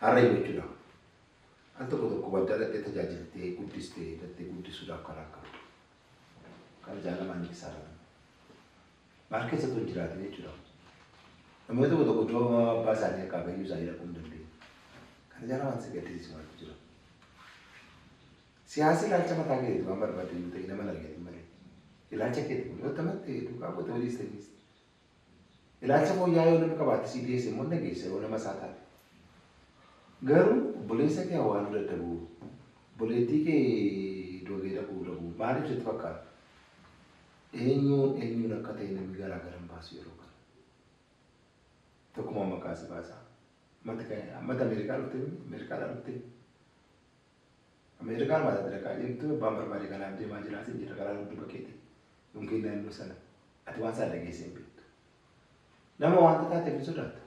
Har'a jechuudha. Al tokko tokko waldaa dhattee tajaajiltee guddistee dhattee guddisuudhaaf karaa qabdu. Kan jaalamaan ibsaadha. Maal keessattuu hin jiraatin jechuudha. Namoonni tokko tokko iddoo abbaa isaanii akaakayyuu isaanii dhaquu hin dandeenye. Kana jaalamaan si gaddisiisu maaltu jira? Siyaasa ilaalcha mataa keetiiti waan barbaadde iyyuu ta'e nama hin argatin malee. Ilaalcha keeti kun yoo tamatte duukaa buute hojii ta'e ilaalcha fooyya'aa yoo namni qabaate sii dhiyeesse immoo dhageessa yoo nama isaa taate. Garuu obboleessa kee awwaaluu dadhabuu, obboleettii kee doogee dhaquu dhabuu maaliif sitti fakkaata? Eenyuun eenyuun akka ta'e namni garaa gara hin baasu yeroo kana. Tokkuma maqaa si baasa. Ammatti Ameerikaa dhufte, Ameerikaadhaa dhufte. Ameerikaan maal dhaqaa jirtu abbaan barbaade kanaaf deemaa jira sin jedha karaa dudduuba keetiin. Yookiin naannoo sana. Ati waan isaa dhageessee hin beektu. Nama wanta taateef hin sodaatta.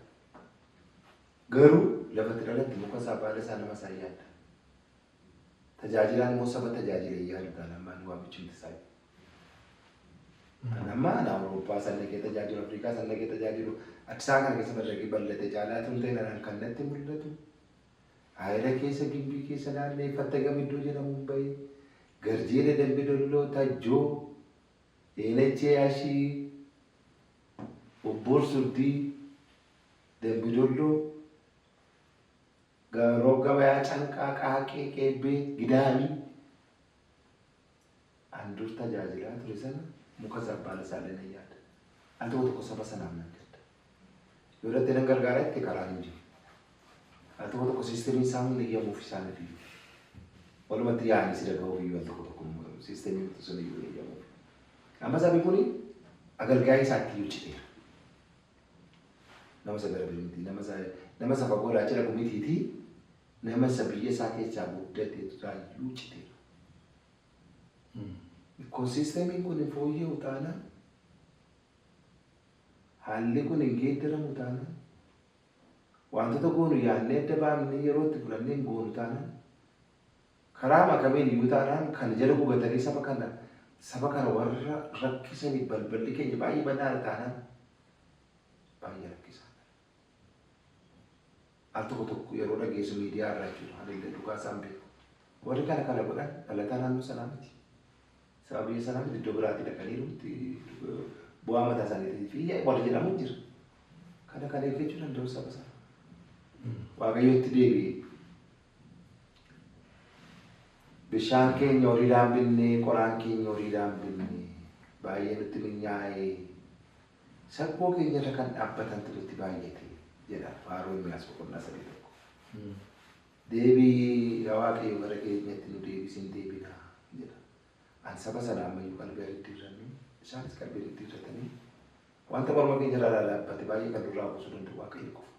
Garuu lafatti dhalatte muka isaa baala isaa nama isaa yaadda. Tajaajilaan immoo saba tajaajilee yaadu taanaan maal waamichumti isaa. Kan amma ana Awurooppaa san dhaqee tajaajilu, Afrikaa san dhaqee tajaajilu, Addis Ababa kana keessa madragii bal'ate caalaa tun ta'e anaan kan natti mul'atu. Ayira keessa Gimbii keessa naanna'ee Fattagam iddoo jedhamuun bahee Garjeela Dambi Dolloo Tajjoo Eenachee Ashii Obboor Surdii Dambi Dolloo Roob Gabayaa Canqaa Qaaqee Qeebbee Gidaamii an dur tajaajilaa ture sana muka isaa baala isaallee nan yaada. Al tokko tokko saba sanaaf nan gadda. Yoo dhatte nan gargaara jette karaan hin jiru. Al tokko tokko siistemiin isaa humna eeyyamuuf isaaniif iyyuu. Walumatti yaa'anii si dhaga'uuf iyyuu al tokko tokko siistemiin sun iyyuu hin eeyyamuuf. Amma sabni kuni agalgaa'ii isaatti iyyuu citeera. Nama isa gara miti, nama isa fagoodhaa achi dhaqu mitiitii nama isa biyya isaa keessaa guddate irraa iyyuu citeera. Koosiistemiin kun hin fooyya'u taanaan, haalli kun hin geeddaramu taanaan, wantoota goonu yaadnee adda baafnee yeroo itti fudhannee hin goonu taanaan, karaa makameen iyyuu taanaan kan jala gugatanii saba kana warra rakkisaniif balballi keenya baay'ee banaadha taanaan baay'ee rakkisaadha. Al tokko tokko yeroo dhageessu miidiyaa irraa jechuudha. Ani illee dhugaa isaan beeku. Warri kana kana godhan dhalataa naannoo sanaa miti. Saba biyya sanaa miti, iddoo biraatii dhaqaniiru bu'aa mataa isaaniitii fi warri jedhamu jira. Kana kana eeggachuu danda'u saba sana. Waaqayyotti deebi'e. Bishaan keenya horiidhaan binnee, qoraan keenya horiidhaan binnee, baay'ee nutti minyaa'ee, saggoo keenya irra kan dhaabbatantu nutti baay'ate jedha Faaruu Ermiyaas boqonnaa 3:1. Deebii yaa Waaqayyo, gara keenyatti nu deebisin, deebinaa jedha. An saba sana ammayyuu qalbii diddiirrannu, isaanis qalbii diddiirratanii wanta morma keenya irraa dhaabbate baay'ee kan nurraa buusuu danda'u Waaqayyo qofa.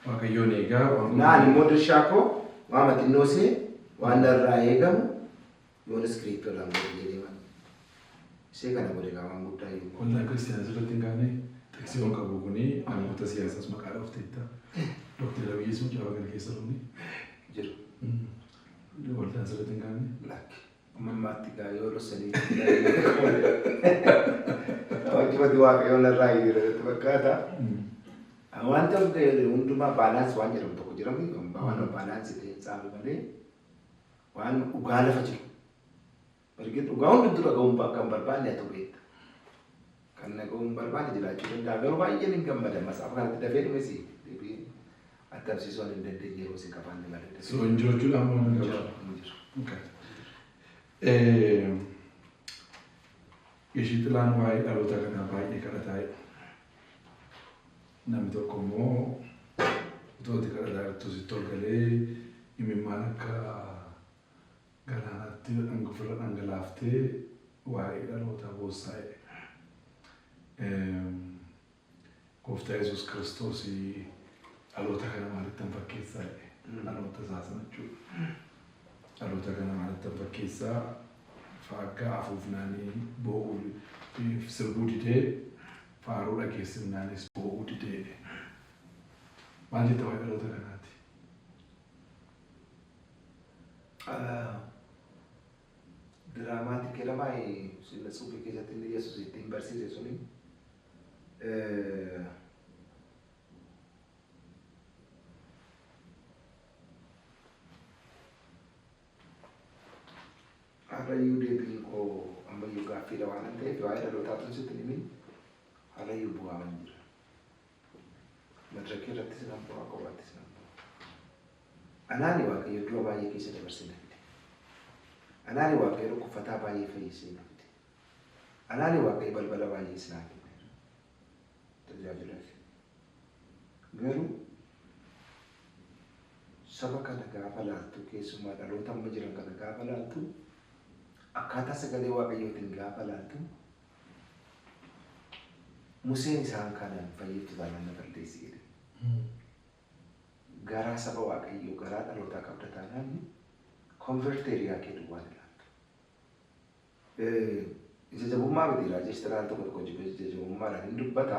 Waaqayyoon eegaa. Naan immoo dirshaa koo waama xinnoo see waan narraa eegamu yoon iskiriiptoodhaan godhe jedhee malee. Isee kana godhe gaa waan guddaa iyyuu. Waldaan kiristaanaa sirriitti hin kaane xiqsiiwwan qabu kuni namoota siyaasaas maqaa dhoofteetta. Dooktar Abiyyiis mucaa kana keessa dhumni. Jiru. Waldaan sirriitti hin kaane. Lakki. Amma ammaatti gaa yoo dhossanii wajjumatti Waaqayyoon narraa hiriira natti fakkaata. Wanta hundumaa balance waan jedhamu tokko jira, waan balance ta'e saamu malee waan dhugaa lafa jiru. Erga dhugaa hundumtuu dhaga'uun bakka hin barbaanne haa ta'u beekta. Kan dhaga'uun hin barbaanne jiraachuu danda'a, garuu baay'een hin gammada masaafa kanatti dafee dhumes deebi'ee attamsiisuu hin dandeenye yeroo isin qabaanne malee. So hin jiru jechuudha amma waan Hin qabu. jiru, hin jiru. Okay. Ishii xilaan waa'ee dhaloota kanaa baay'ee kadhataa jedha. Namni tokko immoo utuu ati kadhataa jirtu sitti ol galee imimmaan akka galaanaatti ofirra dhangalaaftee waa'ee dhalootaa boossaa jedhe. Gooftaa Yesuus Kiristoos dhaloota kana maalittan fakkeessaa jedhe. Dhaloota isaa sana jechuudha. Dhaloota kana maalittan fakkeessaa? Faaggaa afuufnaanii boo'uu sirbuu didee, faaruu dhageessifnaanis boo'uu didee. Maal jetta waa'ee dhaloota kanaati? Dramatic jedhama sirna suufii keessatti inni Yesuus ittiin barsiise suni. Har'ayyuu deebiin koo ammayyuu gaaffiidha waan ta'eef waa'ee dhalootaatu sitti himin har'ayyuu bu'aaman jira. Madirakii irrattis nan bu'aa, kophaattis nan bu'aa. Anaani Waaqayyo du'a baay'ee keessa dabarsee na fide. Anaani Waaqayyo dhukkubfataa baay'ee fayyisee na fide. Anaani Waaqayyo balbala baay'ee naa kenneera. Tajaajilaaf. Garuu saba kana gaafa laaltu, keessumaa dhaloota amma jiran kana gaafa laaltu, akkaataa sagalee Waaqayyootiin gaafa laaltu, Museen isaan kana fayyiftu taanaan na balleessi jedhe. Garaa saba Waaqayyoo, garaa dhalootaa qabda taanaan comfort area kee duwwaan ilaaltu. Ija jabummaa miti, Raajesh Xiraal tokko tokko ija jabummaadhaan hin dubbata.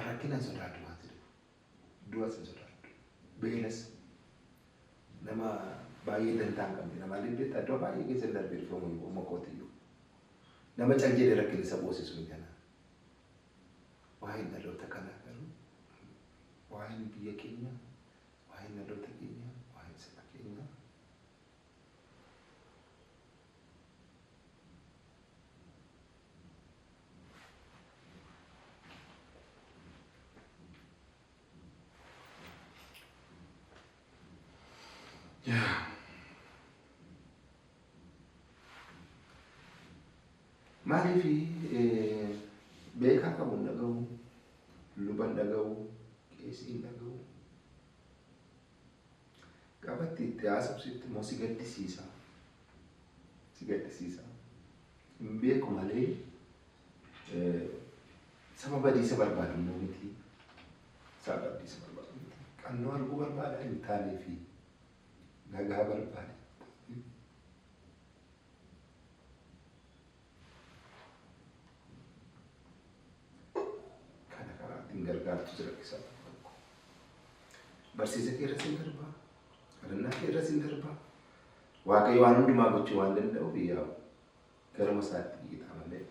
Rakkina hin sodaadhu waan jedhu. Du'as hin sodaadhu. Beelas nama baay'ee dantaa hin qabne nama beektaa iddoo baay'ee keessa hin darbee dhufe uumama kootiyyuu. Nama cal jedhee rakkinni isa boosisu hin kana. Waa'een dhaloota kanaa garuu, waa'een biyya keenyaa, waa'een dhaloota keenyaa, waa'een saba keenyaa Maaliif beekaa qabu hin dhaga'u, luba hin dhaga'u, qeesii hin dhaga'u. Gaafa itti haasofsiiftu immoo si gaddisiisa. Si gaddisiisa. Hin beeku malee saba badiisa barbaadu immoo miti. Saba badiisa barbaadu miti. Qannoo arguu barbaada hin taanee fi nagaa barbaada. Kana karaa ittiin gargaartu jira keessaa tokko tokko. Barsiisa kee irra siin darbaa. Kadhannaa kee irra siin darbaa. Waaqayyo waan hundumaa gochuu waan danda'uuf yaa'u garuma isaatti iyyitaa malee.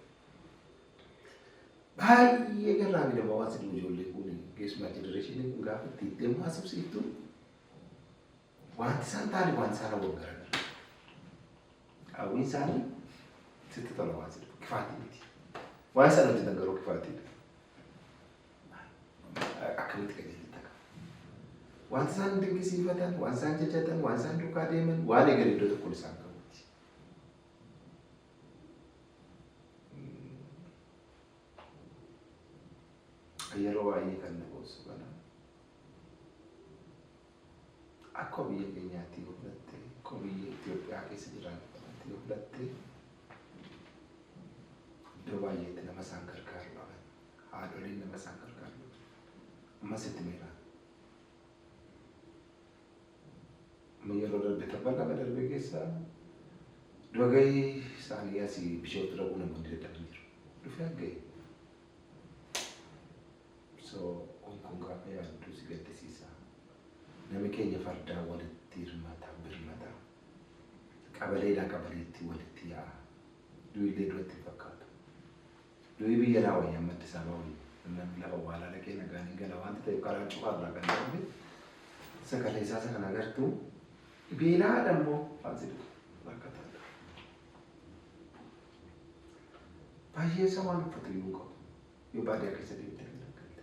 Baay'ee garraamii nama waan si dhibu ijoollee kun, keessumaa generationiin kun, gaafa itti deemu haasofsiiftu wanti isaan taane waan isaan hawwan garagara. Hawwiin isaanii sitti tola waan si dhibu kifaatii miti. Waan isaan hojjetan garuu kifaatiidha. Akkamitti qajeelcha qaba. Waan isaan dinqisiifatan, waan isaan jajatan, waan isaan duukaa deeman, waan eegan iddoo tokkoon isaan qabutti. Yeroo baay'ee kan na boossu kana. Akka biyya keenyaatti yoo fudhatte, akka biyya Itoophiyaa keessa jiraatu kanatti yoo fudhatte, iddoo baay'eetti nama isaan gargaaru dhaban. Haadholiin nama isaan gargaaru dhaban. Ammas itti meera. Amma yeroo darbe torban 2 darbe keessa du'a gahii isaanii asii Bishooftu dhaquu namoonni dadhaban jiru. Dhufee gahee. So kun gaafa yaaddu si gaddisiisa. Nami keenya fardaa walitti hirmata, birmata. Qabaleedhaa qabaleetti walitti yaa'a. Du'illee du'atti hin fakkaatu. Du'i biyya naa wayya, amma Addis Ababa wayya. Namni lafa awwaalaa dhaqee nagaan hin gala waanta ta'eef karaan cufaarraa kan darbe sagalee isaa isa kana agartu beelaadha immoo waan si dhufu rakkataadha. Baay'ee isaa waan uffatu iyyuu hin qabu. Yoo baadiyyaa keessa deemte kan argatte.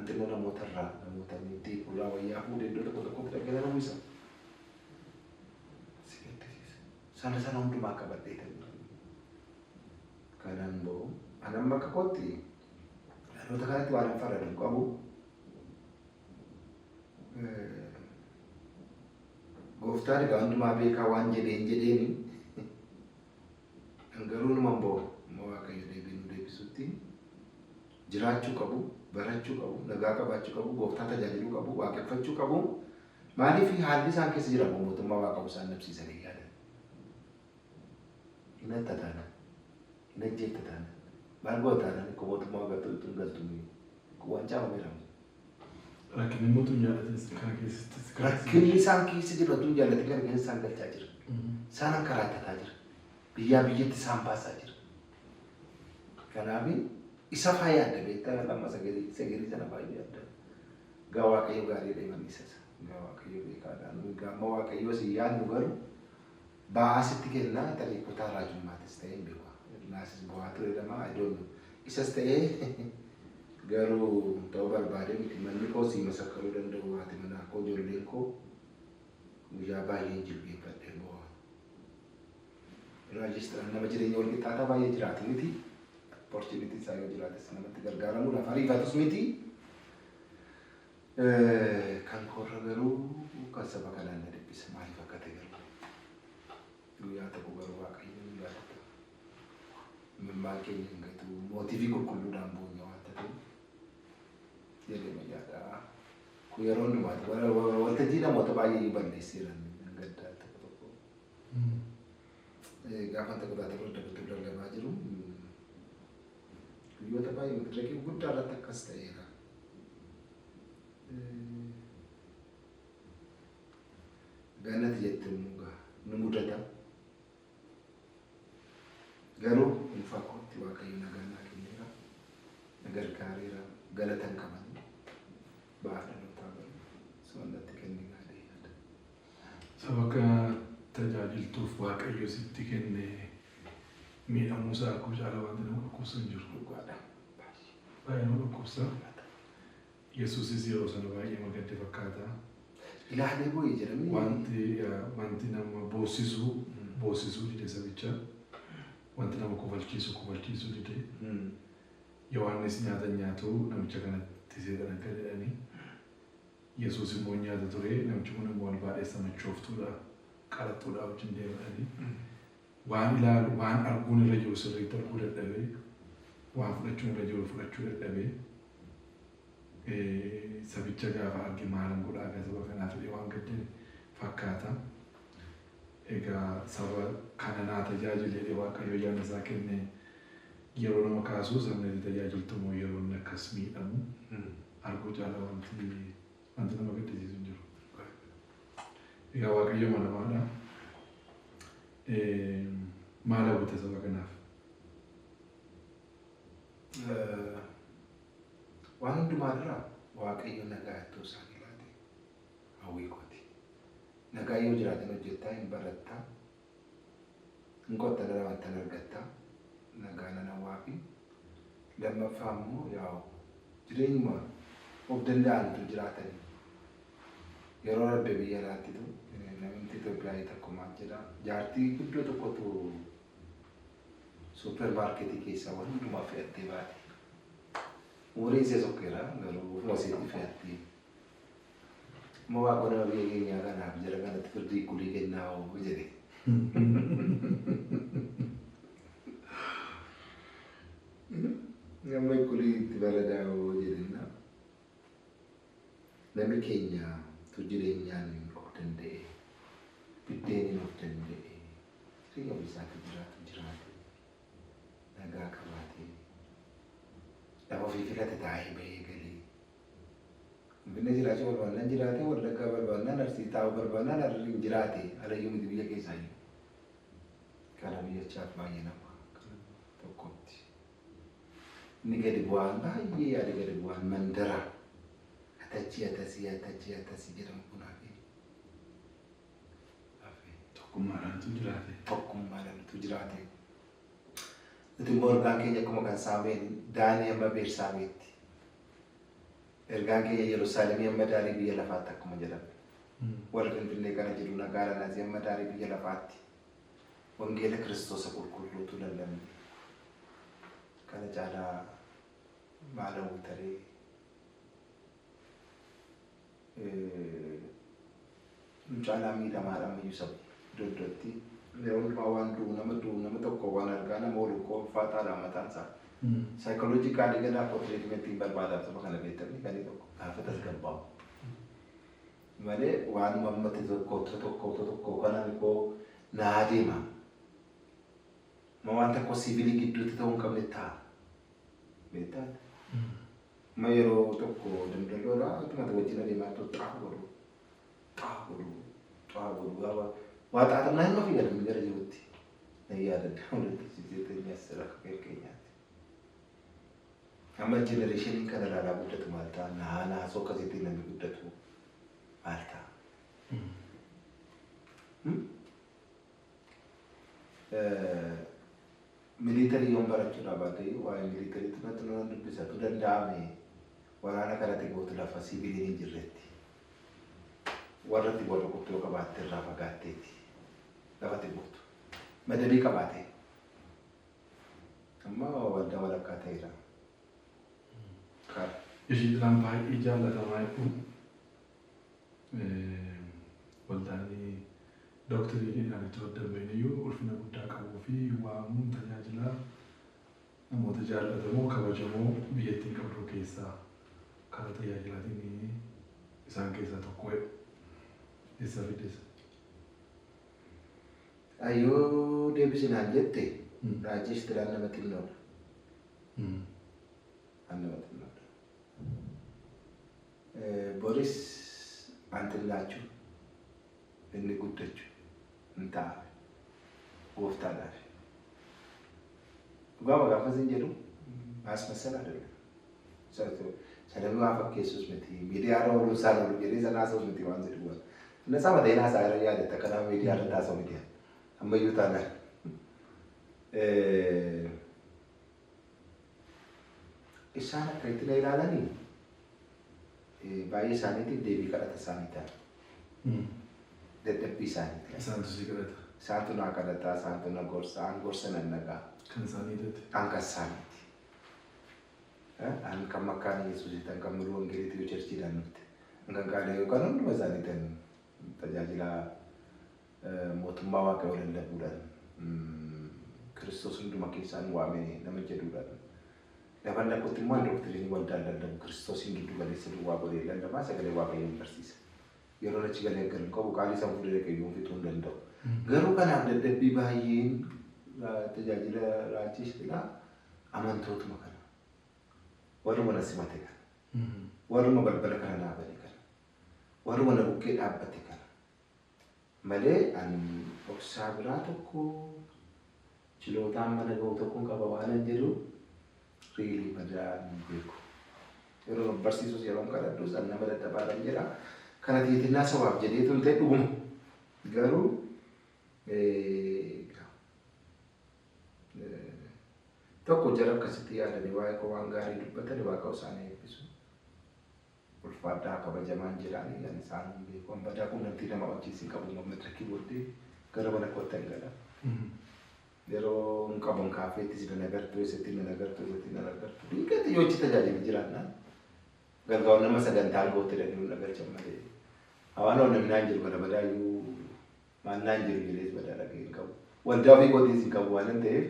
Anti immoo namoota irraa, namoota inni irraa wayyaa fuudhee iddoo tokko tokkotti dhaqee nan uwwisa. Si gaddisiisa. Sana sana hundumaa qabadhee kan kanan bo'u. Ani amma akka kootti dhaloota kanatti waan hin faradu hin qabu. Gooftaan egaa hundumaa beekaa waan jedheen jedheeni. Garuu numan bo'u. Amma Waaqayyo deebii nu deebisutti jiraachuu qabu, barachuu qabu, nagaa qabaachuu qabu, gooftaa tajaajiluu qabu, waaqeffachuu qabu. Maaliif haalli isaan keessa jiran mootummaa Waaqamu isaan dhabsiisanii yaadan. Hin hatta taanaan, hin ajjeefta taanaan, maal goota taanaan akka mootummaa Waaqaatti hin galtu kun waan caamameera. Rakkinni mootu jaallates kana keessattis. Rakkinni isaan keessa jiru utuu hin jaallatin kana keessa isaan galchaa jira. Isaan karaatataa jira. Biyyaa biyyatti isaan baasaa jira. Kanaaf isa faa yaadda beektaa lama sagalee sana baay'ee yaadda. Gaa Waaqayyo gaarii deeman isa. Gaa Waaqayyo beekaadha. Nuyi gaamma Waaqayyo si yaadnu garuu Ba'aa sitti kennaa tarii kutaa raajummaatis ta'ee hin beeku. Naasis bu'aa ture jedhama. I don't know. Isas ta'ee garuu ta'uu barbaade miti. Manni koo sii masakkaruu danda'u, haati manaa koo, ijoolleen koo guyyaa baay'ee jilbeeffadhee bu'aa. Raajis nama jireenya wal qixxaataa baay'ee jiraatu miti. Opportunity isaa yoo jiraates namatti gargaaramuudhaaf ariifatus miti. Kan koorra garuu kan saba kanaan na dhiphisa, maaliif akka ta'e garuu. Guyyaa tokko garuu Waaqayyo nu yaadata. Imimmaan keenya hin gatu, mootii fi qulqulluudhaan boonya waanta ta'eef jedhee yaada. Kun yeroo hundumaati. Waltajjii namoota baay'ee balleesseera gaddaa tokko tokko. Gaafa tokko taatee dabaltuu lallabaa jiru guyyoota baay'ee madirakii guddaa irratti akkas ta'eera. Gannati jette immoo nu mudata. Garuu dhuunfaa kootti Waaqayyo nagaa naa kenneera. Na gargaareera. Galata hin qaban. Ba'aa dhalootaa garuu soonnatti kenne gaadhee yaada. Saba akka tajaajiltuuf Waaqayyo sitti kenne miidhamuu isaa akkuma caalaa wanti nama dhukkubsu hin jiru. Dhugaadha. Baay'ee nama dhukkubsa. Yesuusis yeroo sana baay'ee magadde fakkaata. Ilaalee boo'ee jedhamee. Wanti nama boossisuu boossisuu dide sabicha. Wanti nama kofalchiisu kofalchiisuu dide. Yohaannis nyaata nyaatu namicha kanatti seexan akka jedhanii. Yesuus immoo nyaata ture, namichi kun immoo wal baadheessa machooftuudha, qaraxxuudha wajjin deemanii. Waan ilaalu, waan arguun irra jiru sirriitti arguu dadhabee, waan fudhachuun irra jiru fudhachuu dadhabee, sabicha gaafa arge maalan godhaa akka saba kanaaf jedhee waan gadde fakkaata. Egaa saba kana naa tajaajilee Waaqayyo ayyaana isaa kenne yeroo nama kaasuu, sabni ati tajaajiltu immoo yeroo inni akkas miidhamu arguu caala wanti nama gaddisiisu hin jiru. Egaa Waaqayyo amanamaadha. Maal hawwita saba kanaaf? Waan hundumaa irraa Waaqayyo nagaa ittoo isaanii laate hawwii kooti. Nagaa yoo jiraatan hojjettaa, hin barattaa, hin qottan, raawwattan argattaa, nagaa nan hawwaa fi lammaffaa immoo yaa'u jireenyuma of danda'antu jiraatanii. Yeroo darbe biyya alaattitu namni Itoophiyaa tokko maal jedha, jaartii guddoo tokkotu suupermaarkeetii keessaa waan hundumaa fe'attee baate. Umuriin ishee sokkeera, garuu ofuma isheetii fe'attee. Amma Waaqa nama biyya keenyaa kanaaf jara kanatti firdii kulii kennaa oo jedhe. Nama kulii itti baradaa oo jedhenna. Namni keenya tu jireenyaan of danda'e, biddeeniin of danda'e, jireenya ofii isaatti jiraatu jiraate, nagaa qabaate, lafa ofii filate taa'ee bahee galee. Finfinnee jiraachuu barbaannaan jiraate, Wallaggaa barbaannaan, Arsii taa'uu barbaannaan Harariin jiraate, alayyuu miti biyya keessaayyuu. Kana biyyachaaf baay'ee nama tokkotti. Inni gadi bu'aan baay'ee yaada gadi bu'aan mandara atachi atasii atachi atasii jedhamu kun hafee. Hafee. Tokkummaadhaantu jiraate. Tokkummaadhaantu jiraate. Nuti immoo ergaan keenya akkuma kan Saameen Daanii amma Beersaabeetti. Ergaan keenya Yerusaalemii amma daarii biyya lafaatti akkuma jedhame. Warra Finfinnee kana jiru nagaadhaan asii amma daarii biyya lafaatti. Wangeela Kiristoosa qulqulluutu lallabne. Kana caalaa maal hawwitaree? Nu caalaa miidhamaadha ammayyuu sabi iddoo iddootti. Yeroo hundumaa waan du'u nama du'u nama tokko waan argaa nama oolu koo ulfaataadha mataan isaa. Psychologically ganaa koo treatmentiin barbaadaaf saba kana beektamni kan tokko gaafa tasgabbaa'u. Malee waan ammatti tokko tokko tokko kanaan koo naa deema. Ma waan tokko siivilii gidduutti ta'uu hin qabne ta'a. Beektaa? Ma yeroo tokko daldaloodha akkuma wajjin adeemaa turte xaa godhu xaa godhu xaa godhu gaafa waa xaaxannaa naannoo fi galmi gara jirutti na yaadadha walitti siseeteenyas akka keenyaatti. Amma generationiin kana ilaalaa guddatu maal ta'a? Naa naasoo akkasitti namni guddatu maal ta'a? Militarii yoon barachuudhaa baate waa'ee militariitti natti nan dubbisatu danda'ame waraana kanatti gootu lafa siviiliin hin jirretti. Warra itti warra qottoo qabaatte irraa fagaatteeti. Lafatti gootu. Madabii qabaate. Amma waldaa walakkaa ta'eera. Ishiidhaan baay'ee jaallatamaa jedhu waldaan doktariiniidhaan itti daddarbeen iyyuu ulfina guddaa qabuu fi waamuun tajaajila namoota jaallatamoo kabajamoo biyyattiin qabdu keessaa karaa tajaajilaatiin isaan keessaa tokko jedhu. Eessa fiddesa? Ayyoo deebisinaan jette Raajesh Tilaan nama xinnoodha. Nama xinnoodha. Boris antillaachuu inni guddachuu hin ta'afe gooftaadhaaf. Dhugaama gaafa isin jedhu maasmassal አይደለም. Sadanuu waa fakkeessus miti miidiyaarra ooluun isaan oolu jedhee sana haasa'us miti waan jedhu waan. Inna isaa mataa haasaa irra yaadatta akka nama miidiyaa irratti haasa'u miti. Ammayyuu taanaan. Isaan akka itti na ilaalanii baay'ee isaaniitiif deebii kadhata isaanii ta'a. Dadhabbii isaaniiti. Isaantu si kadhata. Isaantu naa kadhata, isaantu na gorsa, an gorsa nan nagaa. Kan isaanii taate. An kan isaaniiti. An kan makkaan Yesuusitti, an kan muluu wangeeliitti yoo cherchiidhaan nuti. An kan qaalee yookaan hunduma isaanii tajaajila mootummaa Waaqayyoo lallabuudhaan Kiristoos hunduma keessaan waamee nama jedhuudhaan. Lafa dhaqutti immoo doktiriinii waldaan lallabu Kiristoosiin giddu galeessa duwwaa godhee lallabaa sagalee Waaqayyoon barsiisa. Yeroo achi galee galu qabu qaalii san fuudhee dhaqee fixuu hin danda'u. Garuu kanaaf dadhabbii baay'een tajaajila Raajesh Tilaa amantootuma kana. Warruma na simate kana. Warruma balbala kana naa bane kana. Warruma na bukkee dhaabbate kana. Malee ani dhoksaa biraa tokko chilootaan mana ga'u tokkoon qaba waan hin jedhu riilii badaa hin beeku. Yeroo barsiisus yeroo kadhadhus an nama dadhabaadhaan jedha. Kana tiitinnaa sabaaf jedheetu hin ta'e dhuguma. Garuu tokko jara akkasitti yaadanii waa'ee koo waan gaarii dubbatanii waaqa isaanii eebbisu. Ulfaadhaa kabajamaan jedhanii ani isaan hin beeku. An badaa quunnamtii nama wajjin hin qabu madirakii booddee gara mana kootti hin gala. Yeroo hin qabu kaafeettis nan agartu, eessatti nan agartu, eessatti nan agartu. Dinqatti yoo achi tajaajila jiraannaan galgaa'uun nama sagantaan gootti dhaqee nu agarchan malee. Hawaan namni naan jiru kana badaa iyyuu maal naan jiru jedhees badaa dhaqee hin qabu. Waldaa ofii kootiis hin qabu waan hin ta'eef.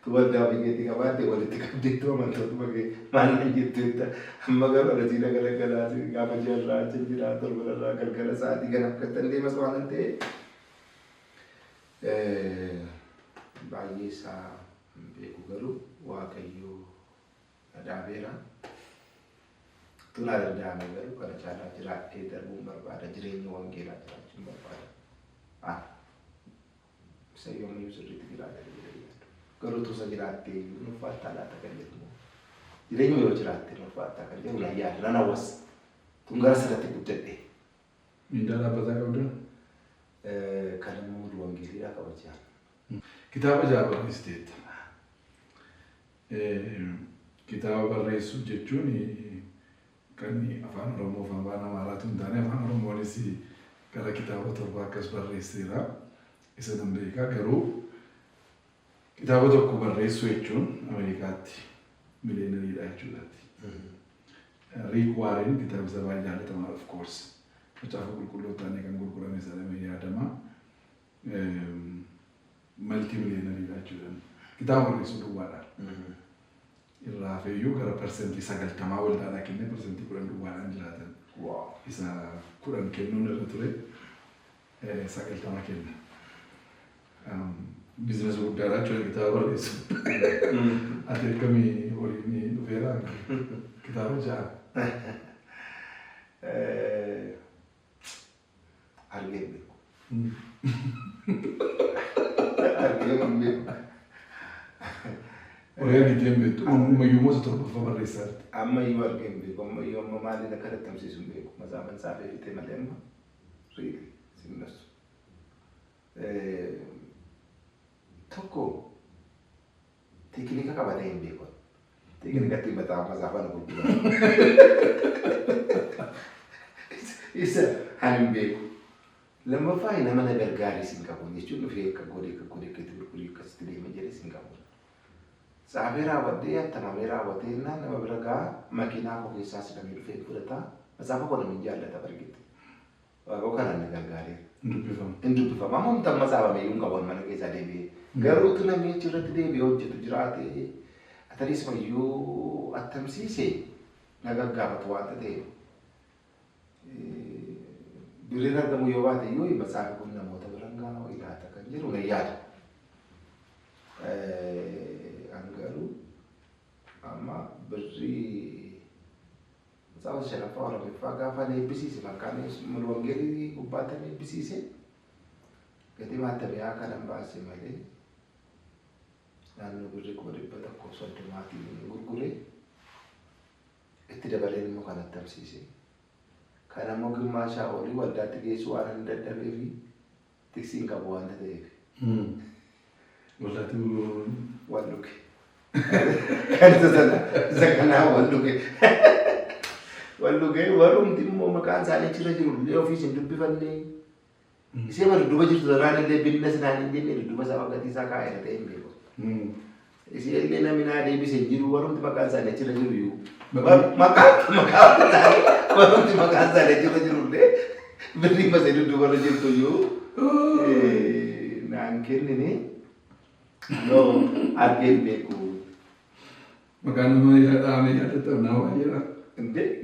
Tu waldaa ofii keetii qabaatte walitti qabdeettu amantootuma kee maal naan jettu jetta. Amma garuu alasii galgalaa gaafa ji'arraa achi jira torbararraa galgala sa'aatii kana akkattan deemas waan hin ta'eef. Baay'ee isaa hin beeku garuu Waaqayyoo na dhaabeera. Tunaa danda'ame garuu kana caalaa jiraadhee darbuun barbaada. Jireenya wangeelaa jiraachuun barbaada. Isa yoomiyyuu sirriitti jiraata jedhee yaadu. Garuu tusa jiraattee iyyuu ulfaattaa laata kan jedhu. Jireenya yoo jiraatte ulfaattaa kan jedhu nan yaada nan hawwas. Tun gara sanatti guddadhe. Mindaa dhaabbataa qabdaa? Kan immoo wangeeliidhaa qabachaa. Kitaaba ja'a barreessiteetta. Kitaaba barreessuu jechuun kan afaan Oromoo fi afaan Amaaraatu hin taane afaan Oromoonis gara kitaaba 7 akkas barreesseera. Isa nan beekaa garuu kitaaba tokko barreessuu jechuun Ameerikaatti miliyeenariidha jechuudhaati. Riik Waareen kitaaba isa baay'ee jaallatamaadha of course. Macaafa qulqulluu taanee kan gurgurame jedhamee yaadama. Malti miliyeenariidha jechuudha. Kitaaba barreessuu duwwaadha. Irraa hafeeyyuu gara 90% waldaadhaa kennee 10% duwwaadhaan jiraatan. Isa 10 kennuun irra ture 90 kenna. Biizinasii guddaadha jechuudha kitaaba barreessu. Ati akkamii horiin dhufeera kitaaba 6? Argee hin beeku. Argee hin beeku. Horii argitee hin beektu. Ammayyuu immoo isa 7ffaa barreessaa jirti. Ammayyuu argee hin beeku. Ammayyuu amma maaliin akka dadhabsiisu hin beeku. Matsaafan saafee fixee malee amma riili simmassu. Tokko teeknika qabatee hin beeku. Teeknikatti mataa masaafaan gurguramu. Isa ani hin beeku. Lammaffaa nama na gargaaris hin qabu jechuun dhufee akka godhe akka godhe akka itti gurgurii akkasitti deema jedhes hin qabu. Tsaafee raawwadhee attamamee raawwatee naan nama bira ga'a, makiinaa koo keessaa sidhamee dhufee fudhata. Matsaafa koo namni jaallata bargetti. Waaqoo kanaan na gargaareera. Hin dubbifamu. Hin dubbifama. Amma humna amma tsaafame iyyuu hin qabu mana keessaa deebi'ee. Garuu utuu namni achirratti deebi'ee hojjetu jiraate atariisuma attamsiise na gaggaafatu waanta ta'eef. Birriin argamu yoo baate iyyuu matsaafi kun namoota bira hin ga'a ilaata kan jedhu na yaada. An garuu amma birrii matsaafa shanaffaa Oromiffaa gaafa eebbisiise maqaan wangeelii gubbaatti eebbisiise gatii maattamiyaa kanan baase malee naannoo birrii 130,000 gurgure itti dabaleen immoo kan attamsiise. Kan ammoo gimmaashaa olii waldaatti geessuu waan hin dadhabee fi tiksiin qabu waanta ta'eef. Waldaatti gurguruun. Wal dhuge. Kan isa sana isa kanaa wal dhuge. Wal dhuge warrumti immoo maqaan isaanii achirra jiru illee ofiis hin dubbifanne. Isee bara dudduuba jirtu sanaan illee binna sinaan hin jenne dudduuba isaa gatii isaa kaa'eera ta'e hin beeku. Isee illee namni naa deebise hin jiru warrumti maqaan isaanii achirra jiru iyyuu. Maqaan isaanii warrumti maqaan isaanii achirra jiru illee birrii masee dudduuba irra jirtu iyyuu naan kennine. No, argee hin beeku. Maqaan nama yaadame yaadatamu nama baay'eedha.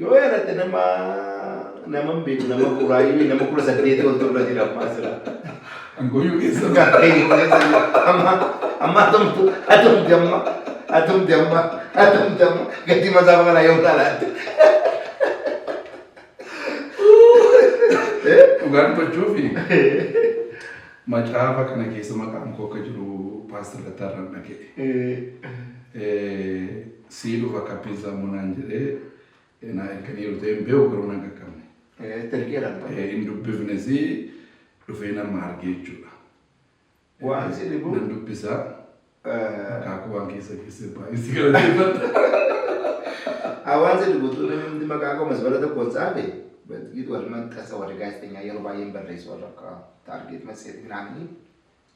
Yoo yaadatte nama hin beeku nama kuraayyuu nama 18 ol turre jira ammaa asirra. Angooyyuu keessa. Amma amma atumtu atumti amma atumti amma atumti amma gatii matsaafa kanaa yoo ilaalatte. Dhugaa dubbachuufi macaafa kana keessa maqaan koo akka jiru Paaster Lattaarraan dhaga'e. Sii dhufa kappiinsaa immoo naan jedhee naa erganiiru ta'e hin beeku garuu nan qaqqabne. Hin dubbifnes dhufee nama argee jechuudha. Waan si dhibu. Nan dubbisa. Akaakuu waan keessa keessa baay'ee si galateeffadha. Waan si dhibu namni maqaa koo masbara tokkoon tsaafe warri maxxansa warri gaazexeenyaa yeroo baay'ee hin barreessu warra akka taargeet matseetii naannii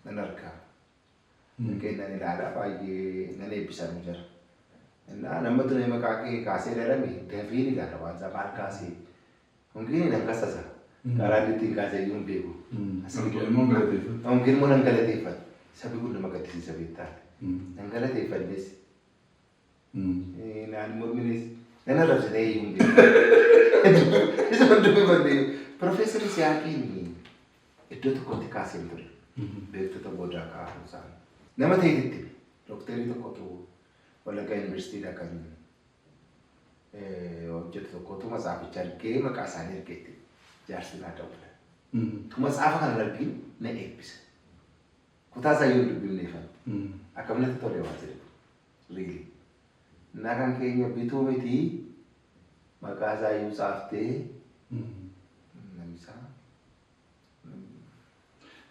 nan arga. Kennan ilaala baay'ee nan eebbisan jira. Innaa nama ture maqaa kee kaasee darame dafiin ilaala waan isaa maal kaasee. Hongiin nan kassasa. Karaa inni ittiin kaasee iyyuu hin beeku. Hongiin immoo galateeffadha. Hongiin immoo nan galateeffadha. Sabi kun nama gaddisiisa beektaa. Nan galateeffadhes. Naan morminis nan arrabsitee iyyuu hin beeku. Isa dubbifadhe. Profeesar Isiyaaqiin iddoo tokkotti kaasee ture. Beektota boodaa kaa'uu isaanii. Nama ta'etti dooktarii tokkotu Wallaggaa Yuunivarsiitiidha kan hojjetu tokkotu matsaaficha argee maqaa isaanii argeetti jaarsi naa dawwala. Tu matsaafa kana argin na eebbisa. Kutaa isaa yoo dubbifneefan. Akkam natti tole waan jedhu. Riili. Innaa kan keenya bituu miti maqaa isaa iyyuu tsaaftee namisaa.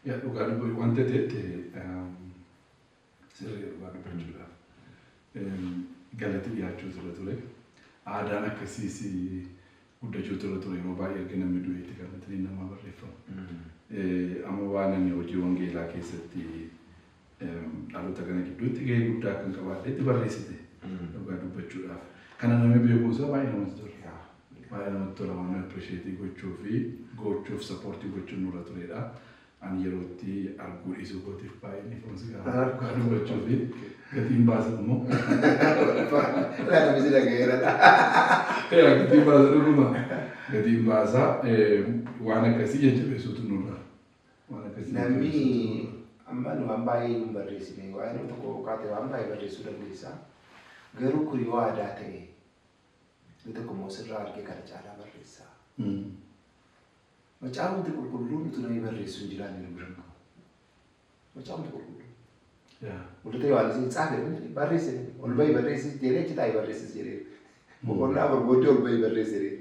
Yaa dhugaa dubbachuu wanta ta'etti sirrii dhugaa dubbachuudhaaf galati dhiyaachuu ture ture. Aadaan akkasiis guddachuu ture ture yeroo baay'ee erga namni du'eetti kan ittiin nama barreeffamu. Amma waan inni hojii wangeelaa keessatti dhaloota kana gidduutti gahee guddaa kan qabaadhetti barreessite dhugaa dubbachuudhaaf. Kana namni beekuusaa baay'ee namatti tola. Baay'ee namatti tola waan appreciate gochuu fi gochuuf sappoortii gochuun nurra turedha. Ani yerootti arguu dhiisuu kootiif baay'ee ni foonsi gaafa dhugaa dubbachuu fi gatiin baasa immoo. Namni si dhaga'eera. Gatiin baasa dhuguma. Gatiin baasa waan akkasii jajjabeessuutu nurra. Waan akkasii Namni amma nu waan baay'ee hin barreessine waa'ee nama tokko kaatee waan baay'ee barreessuu dandeessa. Garuu kun yoo aadaa ta'e inni tokko immoo sirraa argee kana caalaa barreessa. Macaafni qulqulluun utuu namni barreessu hin jiraanne nu bira hin gahu. Macaafni qulqulluun. Mul'ata Yohaannis tsaafe barreesse ol bahi barreessis jedhee achi taa'ee barreessis jedhee. Boqonnaa afur booddee ol bahi barreesse jedhee.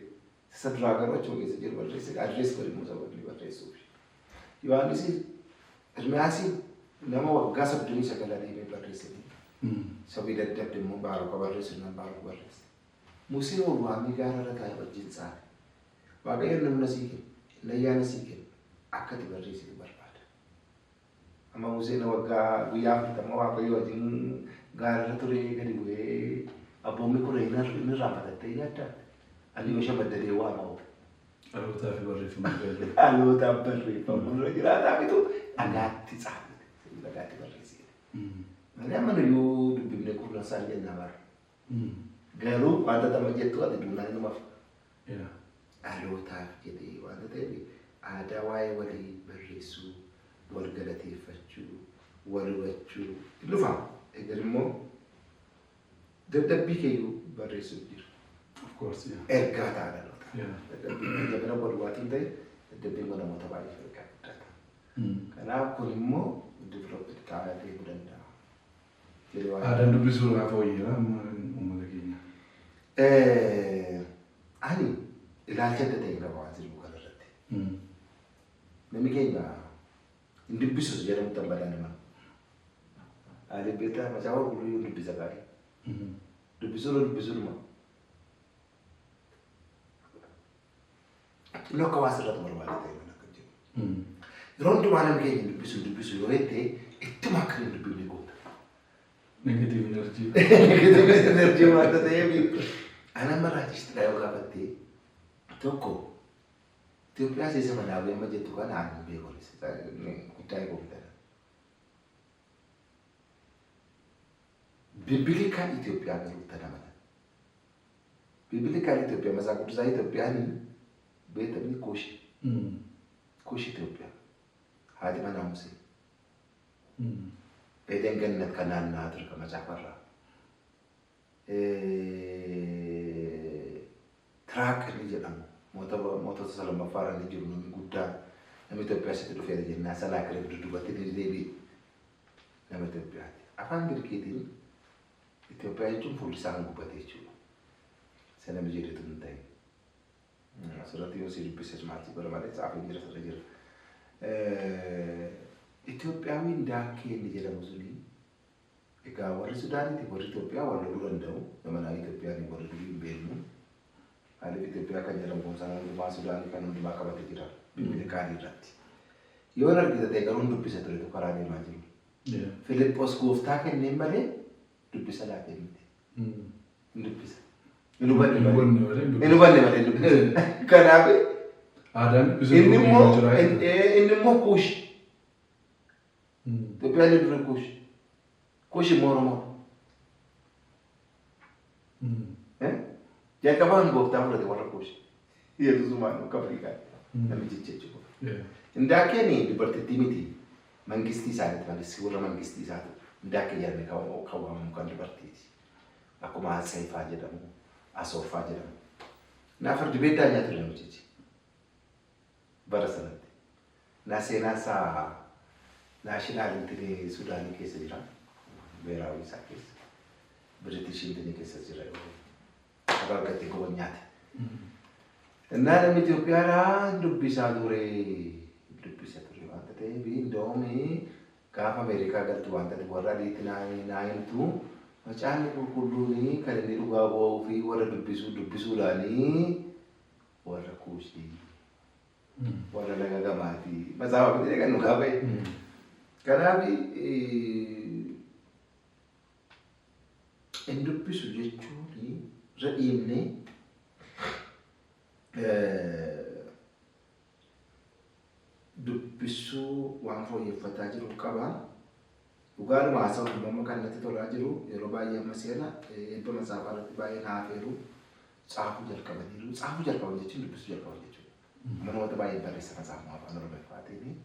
Isa duraa garuu achuma keessa jiru barreesse adrees godhe immoo sababni barreessuuf. Yohaannis Ermiyaasiin Nama waggaa 39 adeemee barreessanii sabii dadhabde immoo Baaruk barreessu nan Baaruk barreesse. Musee ol waamee gaara irra taa'ee wajjin tsaafe. Waaqayyo namna sii kenna, inni ayyaana sii kenna, akka ati barreessitu barbaada. Amma Museen waggaa guyyaa 40 Waaqayyo wajjin gaara irra ture gadi bu'ee abboommi kun inni irraanfatattee yaaddaa? Ani yoo shabaddadee waama hoo? Dhalootaa fi barreeffama irra. Dhalootaaf barreeffamu irra jiraataa bitu dhagaatti tsaafe, dhagaatti barreessite. Malee amma nuyyuu dubbifnee kurnan isaan jennaa bara. Garuu wanta tama jettu ati duunaan inuma hafa. Dhalootaaf jedhee wanta ta'eef aadaa waa'ee walii barreessuu, wal galateeffachuu, wal hubachuu hin dhufa. Egar immoo dadhabbii keeyyuu barreessuuf jira. Of course, yeah. Ergaa ta'a dhaloota. Dadhabbiin jabina godhuwaatiin ta'e dadhabbiin kun namoota baay'eef ergaa guddaa ta'a. Kanaaf kun immoo developed ta'aa deemuu danda'a. Jedhee waan Aadaan dubbisuu irraa fooyyeera amma uummata keenya. Ani ilaalcha adda ta'e qaba waan jiru kanarratti. Namni keenya hin dubbisus jedhamu tan badaa nama. Ani beektaa macaafa qulqulluu hin dubbisa gaarii. Dubbisuun dubbisuudhuma. Xinnoo akka waan sirratti barbaade ta'e mana akka jedhu. Yeroo hundumaa namni keenya hin dubbisu hin dubbisu yoo jette ittuma akka hin dubbifne goota. Negative energy. Negative energy waanta ta'eef ana amma raajistidha yoo gaafatte tokko Itoophiyaa seesa madaawii amma jettu kana ani hin beeku guddaa eeguu bitana. Biblical Itoophiyaa garuu tana mala. Biblical Itoophiyaa masaa quddusaa Itoophiyaan beektamni Kuushi. Kuushi Itoophiyaa. Haati manaa Musee. Eeden Gannat kan naanna'aa ture kan macaafarraa. Tiraak inni jedhamu mootota isa lammaffaa irra inni jiru namni guddaan nama Itoophiyaa sitti dhufeera jennaan Sanaakireeb dudduubatti ni deebi'e. Nama Itoophiyaati. Afaan Girikiitiin Itoophiyaa jechuun fuulli isaa kan gubbate jechuudha. Isa namni jedhetu hin ta'in. Asirratti yoo si dubbises maal si godha malee tsaafiin jira sirra jira. Itoophiyaawiin daakkee inni jedhamu suni egaa warri Sudaaniitiif warri Itoophiyaa wal loluu danda'u. Zamanaa Itoophiyaan warri durii hin beeknu. Maaliif Itoophiyaa kan jedhamu kun sana hundumaa Sudaanii kan hundumaa qabate jira bilbila kaanii irratti. Yoo hin argite ta'e garuu hin dubbisa turetu karaa deemaa jiru. Filiphos gooftaa kenneen malee dubbisa laatee miti. Hin dubbisa. Hin hubanne Hin malee. hubanne malee hin Hin hubanne malee hin dubbisa. Kanaaf Aadaan dubbisa inni durii immoo jira jechuudha. inni immoo Kuush. Itoophiyaan inni durii Kuush. Kuush immoo Oromoodha. Jalqaba kan gooftaa fudhate warra Kuush. Yesuusumaan akka Afrikaatti namichi jechuudha. Indaakkeen dubartittii miti mangistii isaaniiti mangistii warra mangistii isaati. Indaakkee jedhamee kan waamamu kan dubartiiti. Akkuma Atseefaa jedhamu Asoorfaa jedhamu. Naa fardi beeddaa nyaatu namichichi. Bara sanatti. Naa seenaan isaa naashinaal intinii Sudaanii keessa jira. Beeraawii isaa keessa. Biritish intinii keessa jira. Akka argattee gobonyaate. Innaa namni Itoophiyaadhaa dubbisaa ture. Dubbisa ture waanta ta'eef indoomi gaafa Ameerikaa galtu waanta ta'eef warra adiitti naa himtu macaafni qulqulluun kan inni dhugaa ba'uu fi warra dubbisuu dubbisuudhaanii warra Kuushii warra laga gamaati. Matsaafa miti kan dhugaa ba'e. Kanaaf hin dubbisu jechuun irra dhiibnee dubbisuu waan fooyyeffataa jiru qaba. Dhugaadhuma haasa'uuf immoo amma kan natti tolaa jiru yeroo baay'ee amma seena eebba matsaafaa irratti baay'ee na hafeeru tsaafuu jalqabaniiru. Tsaafuu jalqaban jechuun dubbisuu jalqaban jechuudha. Amma namoota baay'ee barreessa matsaafuma afaan Oromoffaatiin.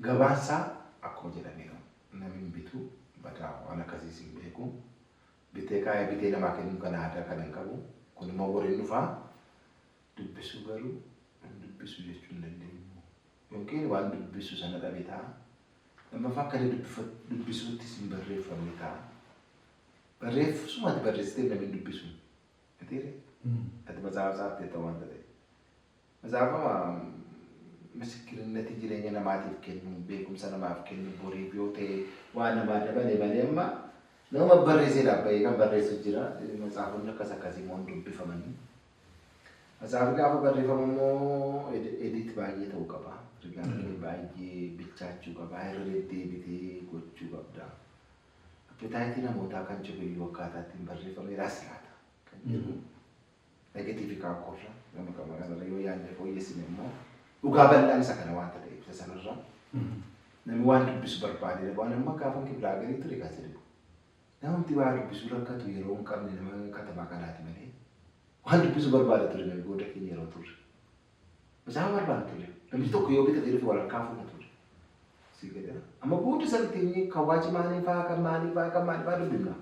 Gabaansaa akkuma jedhameeru namni hin bitu badaa waan akkasiis hin beeku. Bitee kaayee bitee namaa kennuu kana aadaa kana hin qabu. Kun immoo boriin dhufaa. Dubbisuu garuu hin dubbisu jechuu hin dandeenyu. Yookiin waan dubbisu sana dhabe ta'a. Lammaffaa akka inni dubbisuuttis hin barreeffamne ta'a. Barreessuma ati barreessitee namni hin dubbisu. Mitiire? Ati matsaafa tsaafteetta waanta ta'e. Matsaafama misikkirinnatii jireenya namaa. namaatiif kennu, beekumsa namaaf kennu, boriif yoo ta'e waan namaa dabale malee amma nama barreessee dhaabbatee kan barreessu jira. Matsaafonni akkas akkasii immoo hin dubbifamanii. Matsaafi gaafa barreeffamu immoo edit baay'ee ta'uu qaba. Rigaan kee baay'ee bilchaachuu qaba. Irra deddeebitee gochuu qabda. Appetite namootaa kan jiru iyyuu akkaataa ittiin barreeffameeraas laata kan jedhu. Negative kaakkoorra gama gama kanarra yoo yaadne fooyyessine immoo dhugaa bal'aan isa kana waanta ta'eef isa sanarra namni waan dubbisu barbaade waan amma gaafa kibilaa garii ture kan jedhu. Namni waa dubbisuu rakkatu yeroo hin qabne nama katamaa kanaati malee waan dubbisuu barbaada ture namni booda keenya yeroo turre. Macaafa barbaada ture. Namni tokko yoo bitatee dhufe walakkaa fuudha ture. Si gada. Amma booda sana teenyee kan waaci maalii fa'aa kan maalii fa'aa kan maalii fa'aa dubbifna.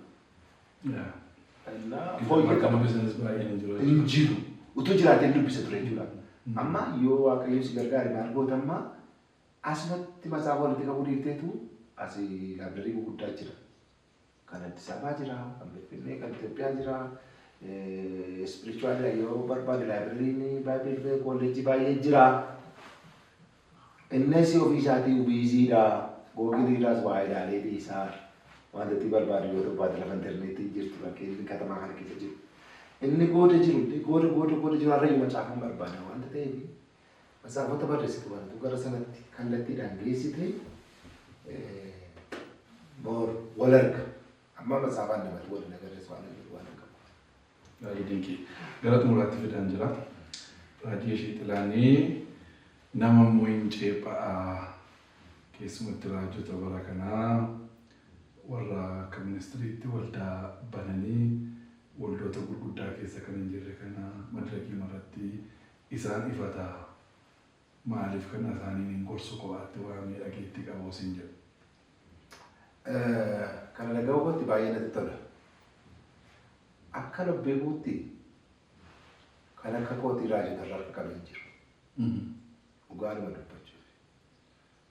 Fooyyee Akka qaba. dubbisanis baay'een hin jiru. Hin jiru. Utuu jiraatee dubbisa ture jechuudha. Amma yoo Waaqayyo si gargaare maal goota amma asumatti macaafa walitti qabuu dhiifteetu asii library gurguddaa jira. Kan Addis Ababaa jira, kan Finfinnee, kan Itoophiyaa jira. Spiritual yoo barbaade libraryn Bible college baay'ee jira. Innis ofii isaatii busydha. Googleiidhaas waa ilaalee dhiisaa. Wanta itti barbaadu yoo barbaade lafa intarneetii jirtu bakkee katamaa kana keessa jiru. Inni gooda jiru, inni gooda gooda gooda jiru har'ayyuu macaafan barbaada wanta ta'eef matsaafota barreessitu wantu gara sanatti kallattiidhaan geessite more wal arga. Amma matsaafaan namatti wal hin agarrees waan hin waan hin qabu. Baay'ee dinqii. Gara xumuraatti fidaan jira. Raajii ishee xilaanii nama immoo hin ceephaa keessumatti raajota bara kanaa warra akka ministiriitti waldaa bananii waldoota gurguddaa keessa kan hin jirre kana madirakii irratti isaan ifataa maaliif kana isaaniin hin gorsu kophaatti waamee dhageettii qabu siin jedhu. Kana dhaga'uu kootti baay'ee natti tola. Akka lobbeekuutti kan akka kootii raajota irra harka qabee hin jiru. Dhugaadhuma dubbachuuf.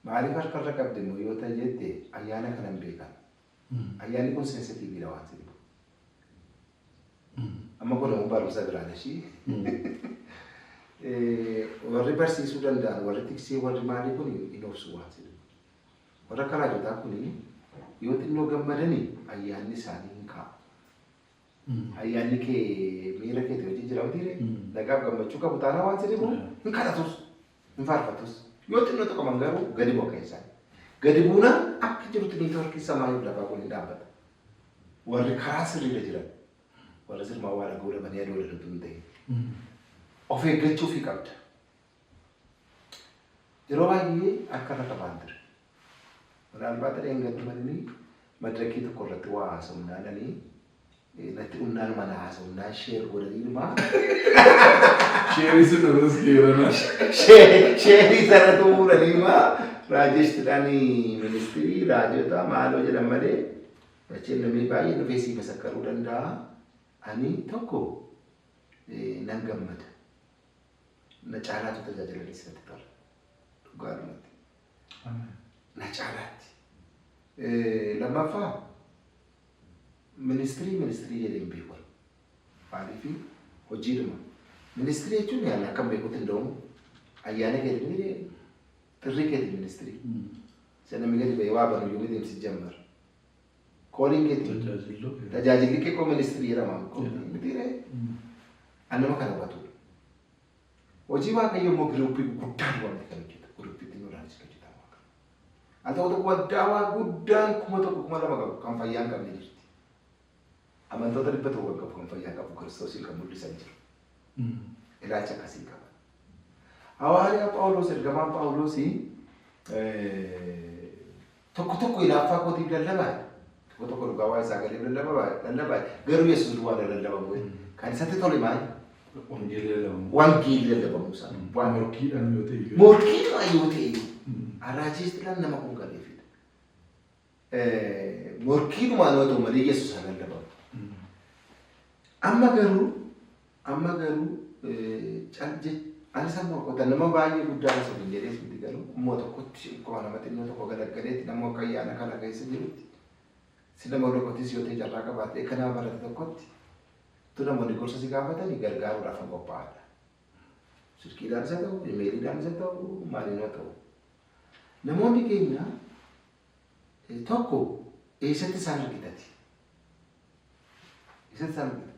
Maaliif harka irra qabde immoo yoo ta'e jette ayyaana kana hin beekan. Ayyaanni kun sensitiiviidha waan si dhibu. Amma kun immoo barumsa biraan ishii. Warri barsiisuu danda'an, warri tiksee, warri maalii kun hin obsu waan si dhibu. Warra akka raajotaa kun yoo xinnoo gammadanii ayyaanni isaanii hin kaa'u. Ayyaanni kee miira keetii hojii jira mitiire nagaaf gammachuu qabu taanaa waan si dhibu hin kadhatus, hin faarfatus. Yoo xinnoo tuqaman garuu gadi bu'a keessaan. Gadi buunaan akka jirutti networkii samaayii lafaa kun hin dhaabbata. Warri karaa sirriirra jiran warra sirmaa waa dhaga'uu dhabanii aduu walirratti hin ta'in. Of eeggachuufii qabda. Yeroo baay'ee akka irra qabaan ture. Minaalbaat dheengaddumanni madirakii tokko irratti waa haasofnaananii natti dhumnaan mana haasofnaan share godhanii dhumaa. Share sun irras geerana. Share sanatu fuudhanii maa Raajesh Tidhaanii ministirii raajota maaloo jedhan malee dacheen namni baay'een dhufee sii masakkaruu danda'a. Ani tokko nan gammada. Na caalaatu tajaajilanis natti tola. Dhugaadhumatti. Na caalaatti. Lammaffaa ministirii ministirii jedhee hin beeku. Maaliif hojiidhuma. Ministirii jechuun yaani akkam beekutti hin da'umu. Ayyaana keeti miti xirrii keeti ministirii. Isa namni gadi ba'ee waa banu iyyuu miti si jammar. Calling keeti. Tajaajillu. Tajaajilli kee koo ministirii jedhama. Miti ree. Ani nama kana hubatudha. Hojii Waaqayyoo immoo group guddaan wanti kan hojjetu. Group xinnoodhaanis hojjetama Waaqayyo. Al tokko tokko waldaa waa guddaan 1000 2000 qabu kan fayyaa hin qabne jirti. Amantoota 100 kan qabu kan fayyaa qabu Kiristoosiin kan mul'isan jiru. Ilaalcha akkasii qaba. Hawaariyaa Phaawulos ergamaan Phaawulos tokko tokko ilaaffaa kootiif lallabaa tokko tokko dhugaa waa'ee isaa galee lallabaa lallabaa garuu Yesuus duwwaa lallabamu kan isatti tole maali? Wangeelli lallabamu. Wangeelli lallabamuu isaa. Waan morkiidhaan yoo ta'e iyyuu. Morkiidhaan yoo ta'e iyyuu. Arraajiistiidhaan nama kun galeefidha. Morkiidhumaan yoo ta'u malee Yesuus haa lallabamu. Amma garuu anis amma qotan nama baay'ee guddaa osoo hin jedhees miti garuu immoo tokkotti akkuma nama xinnoo tokko galaggaleetti nama akka ayyaana kana keessa jirutti si nama tokkottis yoo ta'e carraa qabaatte akka nama barate tokkotti tu namoonni gorsa si gaafatanii gargaaruudhaaf hin qophaa'adha. Silkiidhaan isa ta'u, imeeliidhaan isa ta'u, maaliin haa ta'u. Namoonni keenya tokko eessatti isaan argitati? Eessatti isaan argita?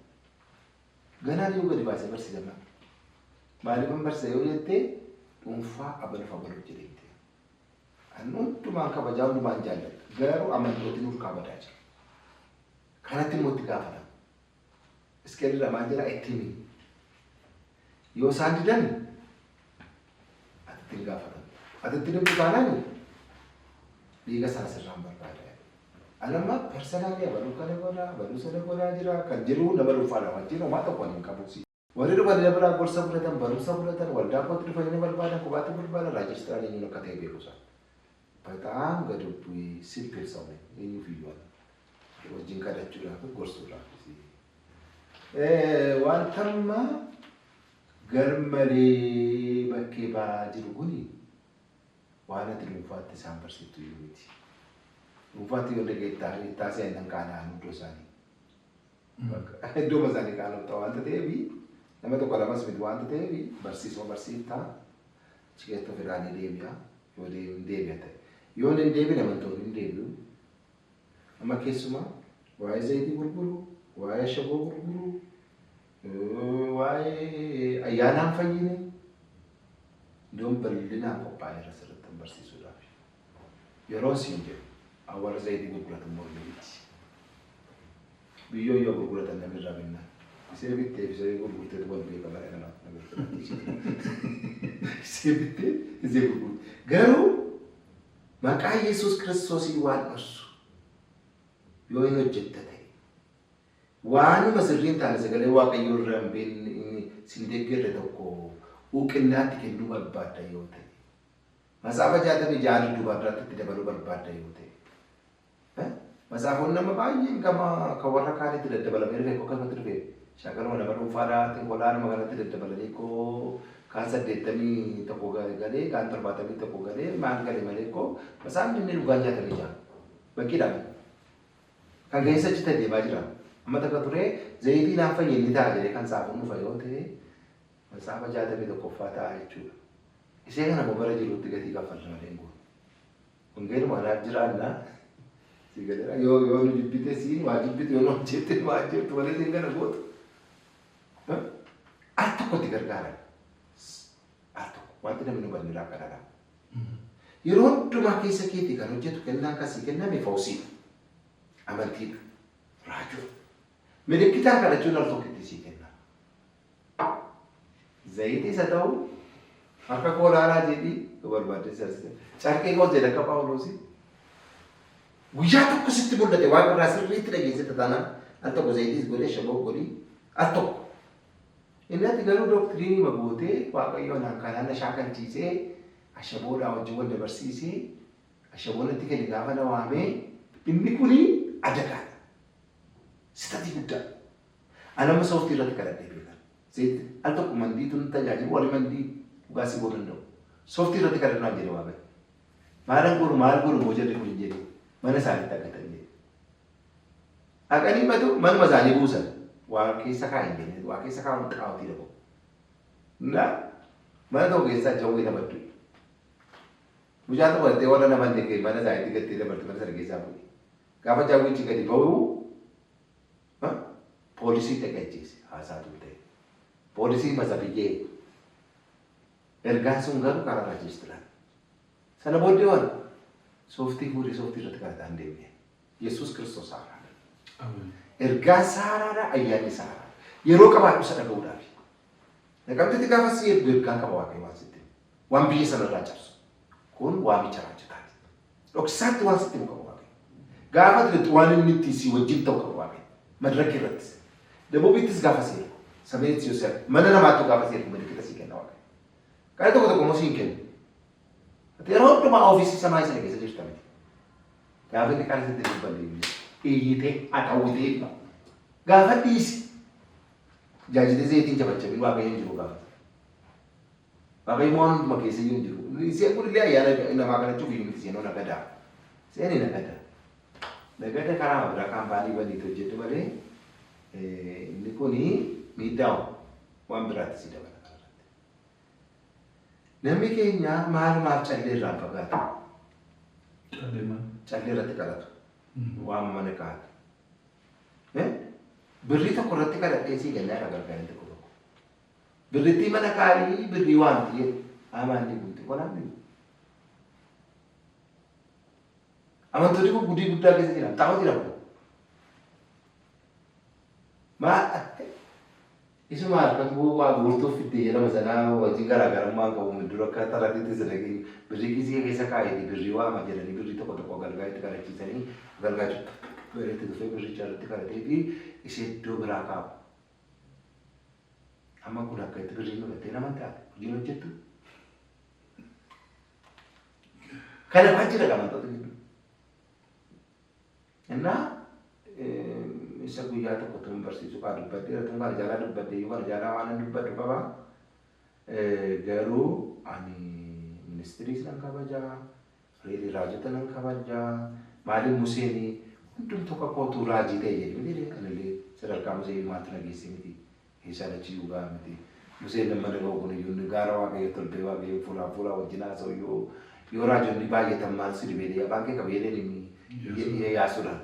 Ganaan yoo gadi baasee barsiisama. Maaliifan barsiisa yoo jettee dhuunfaa abaluuf abaluuf jedhee. Ani hundumaan kabajaa hundumaan jaalladha. Garuu amantooti nuuf kabadaa jiru. Kanatti immoo itti gaafatama. Iskeelli lamaan jira itti himi. Yoo isaan didan ati ittiin gaafatama. Ati ittiin himtu taanaan dhiiga sana sirraan barbaada. Ani amma personally abaluu kana godhaa, abaluu sana godhaa jira kan jiru nama dhuunfaadha wajjin homaa tokko hin qabu. Warri dhufanii na biraa gorsa fudhatan, barumsa fudhatan, waldaa kootti dhufanii na barbaadan, kophaatti barbaadan, raajistiraan eenyuun akka ta'e beeku isaan. በጣም gadi bu'ee simple ሰው ነኝ። eenyuuf iyyuu ana. Wajjin kadhachuudhaaf gorsuudhaaf. Wanta amma garmalee bakkee ba'aa jiru kuni waan ati dhuunfaatti isaan barsiiftu iyyuu miti. Dhuunfaatti yoo dhagee ittaa seenan qaana'an iddoo isaanii. Iddoo isaanii qaana'u waanta ta'eef nama tokko lamas miti waanta ta'eef barsiisuma barsiiftaa achi keessatti ofirraa ni deebi'a yoo deebi'a ta'e. Yoo hin deebine amantoonni hin deebi'u. Amma keessumaa waa'ee zayitii gurguru, waa'ee ashaboo gurguru, waa'ee ayyaanaan fayyine iddoon bal'inaan qophaa'eera sirriitti barsiisuudhaaf. Yeroo siin jedhu warra zayitii gurguratan mormii miti. Biyyoo yoo gurguratan namni irraa binnaan. Isee bittee fi isee gurgurteetu wal beeka bara kanaaf nama Isee bittee isee gurgurte. Garuu maqaa Yesuus Kiristoosii waan dhorsu yoo hin hojjette ta'e waanuma sirriin taane sagalee Waaqayyoo irraa hin beekne sin deeggarre tokko uqinnaatti kennuu barbaadda yoo ta'e Matsaafa 66 dudduuba irratti itti dabaluu barbaadda yoo ta'e matsaafonni nama baay'een gama kan warra kaanitti daddabalamee dhufe akkasumatti dhufe shaakaluma nama dhuunfaadhaa qolaanuma kanatti daddabalanii koo kaan 81 galee kaan 71 galee maal galee malee koo matsaafni inni dhugaan 66 bakkiidha. Kan keessa achi ta'e deemaa jira. Amma takka ture zayitii naaf fayyee ni ta'a jedhee kan saafuun dhufa yoo ta'e matsaafa 61ffaa ta'a jechuudha. Isee kana immoo bara jirutti gatii kaffalta malee hin goonu. Wangeeluma kanaaf jiraannaa. Si galeera yoo yoo nu jibbite siin waa jibbitu yoo nu ajjeefte nu ajjeeftu malee siin kana gootu. Al tokkotti gargaaran. Al tokko wanti namni nu banne kanadha. Yeroo hundumaa keessa keetii kan hojjetu kennaan kasii kenname fawsiidha. Amantiidha. Raajuu. Milikkitaan kadhachuun al tokkotti sii kenna. Zayitii isa ta'u harka koo laalaa jedhii yoo barbaadde si carqee koos jedha akka Phaawulosi. Guyyaa tokko sitti mul'ate waaqa irraa sirriitti dhageessite taanaan al tokko zayitiis godhee shaboo godhii al tokko. Inni ati garuu doktiriinii gootee Waaqayyo anaan kanaan na shaakalchiisee ashaboodhaa wajjin wal dabarsiisee ashaboon natti kenne gaafa na waamee inni kuni adagaadha. Sitatii guddaa. Ani amma sooftii irratti kadhadhee beekan. Zayitii al tokko mandiitu nu tajaajilu warri mandii dhugaa si gochuu danda'u. Sooftii irratti kadhannaa jedhe Waaqayyo. Maalan godhu maal godhu moo jedhe kun hin jedhe mana isaaniitti argatan jedhe. Dhaqanii batu manuma isaanii buusan. Waa keessa kaa'in jedhe waa keessa kaa'uun xaa'ootii dhabu. Na mana tokko keessaa jawwee namaddu. Mucaa tokko dhattee warra namanne kee mana isaaniitti gattee dabarte mana sana keessaa bu'e. Gaafa jawwichi gadi ba'u poolisii dhaqee ajjeese haasaa turte. Poolisiin masa biyyee ergaan sun garuu karaa raajistiran. Sana booddee waan sooftii fuudhee sooftii irratti kadhataan deemne. Yesuus Kiristoos haaraadha. Ergaan isaa haaraadha, ayyaanni isaa haaraadha. Yeroo qabaadhu isa dhaga'uudhaaf. Naqamtetti gaafa si ergu ergaa qaba Waaqayyo waan sitti himu. Waan biyya sanarraa cabsu. Kun waamicha raajotaati. Dhoksaatti waan sitti himu qaba Waaqayyo. Gaafa ati waan inni ittiin si wajjin ta'u qaba Waaqayyo. Madraka irrattis. Dabuubittis gaafa si ergu. Sameetti yoo si ergu. Mana namaattu gaafa si ergu milikkita si kenna Waaqayyo. Kana tokko tokko immoo si hin kennu. Ati yeroo hundumaa ofiisii samaa sana keessa jirta miti. Gaafa inni qaala sitti dubbanne iyyitee haxawwitee gaafa dhiisi. Jaajitee zayitiin cabachabin Waaqayyo hin jiru gaafa. Waaqayyo waan hunduma keessa iyyuu hin jiru. Isheen kun illee ayyaana namaa kadhachuuf iyyuu miti seenoo nagadaa. Seeni nagada. Nagada karaa biraa kaampaanii baniitu hojjedhu malee inni kuni miidhaa waan biraatti si dabala kanarratti. Namni keenya maalumaaf callee irraan fagaatu. Calleeman. Callee irratti kadhatu. Waan mana kaa'atu. Birrii tokko irratti kadhadhee sii kennaa irra gargaareen tokko tokko. Birrittii mana kaa'ii birrii waamti jedhu. Amaan ni guutte qonaan ni guutte. Amantoonni kun gudii guddaa keessa jiran xaa'oo jiran kun. Maa isuma harka waa guurtuuf fidde jedhama sanaa wajjin garaagarummaan qabu dura akka taratiitti isa dhageenyu birrii kiisii keessa kaa'eeti birrii waama jedhanii birrii tokko tokko galgaa itti kadhachiisanii galgaa itti dhufee birricha irratti kadhatee fi ishee iddoo biraa kaa'u. Amma kun akka itti birrii godhattee nama taate hojiin hojjettu. Kana fa'aa jira amantoota gidduu. Innaa isa guyyaa tokko tun barsiisu kaa dubbadheera, tun kana caalaa dubbadhe iyyuu kana caalaa waan dubbadhu qaba. Garuu ani ministiriis nan kabajaa, reelii raajota nan kabajaa, maaliif Museen hundumtuu akka kootuu raajii ta'e jedhe miti anillee sadarkaa Musee maaltu na geesse miti keessaan achi iyyuu gahaa miti. Museen nama dhaga'u kun iyyuu gaara Waaqayyo tolbee Waaqayyo fuulaan fuulaa wajjin haasa'u yoo raajonni baay'atan maal si dhibee afaan kee qabee jedheen yaasuudhaan.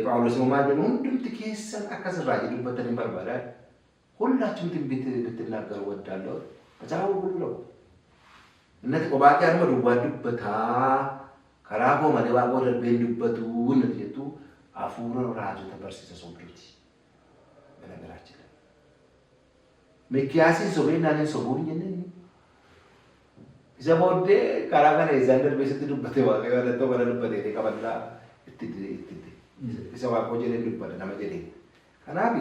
Phaawulos immoo maal jedhu hundumti keessan akkas raajii dubbatanii barbaadaa. ሁላችሁም ትንቢት ልትናገሩ እወዳለሁ። መጽሐፉ ሁሉ ነው። Innati kophaa kee anuma duwwaa dubbataa karaa koo malee waaqoo darbee hin dubbatu innati jettu hafuura raajota barsiisa sobduuti. በነገራችን ላይ Mikiyaasiin sobee naan hin sobuu hin jenne inni. Isa booddee karaa kana isaan darbee sitti dubbate waaqayyo yaadattoo kana dubbatee qabannaa itti itti isa waaqoo jedhee dubbata nama jedhee. Kanaaf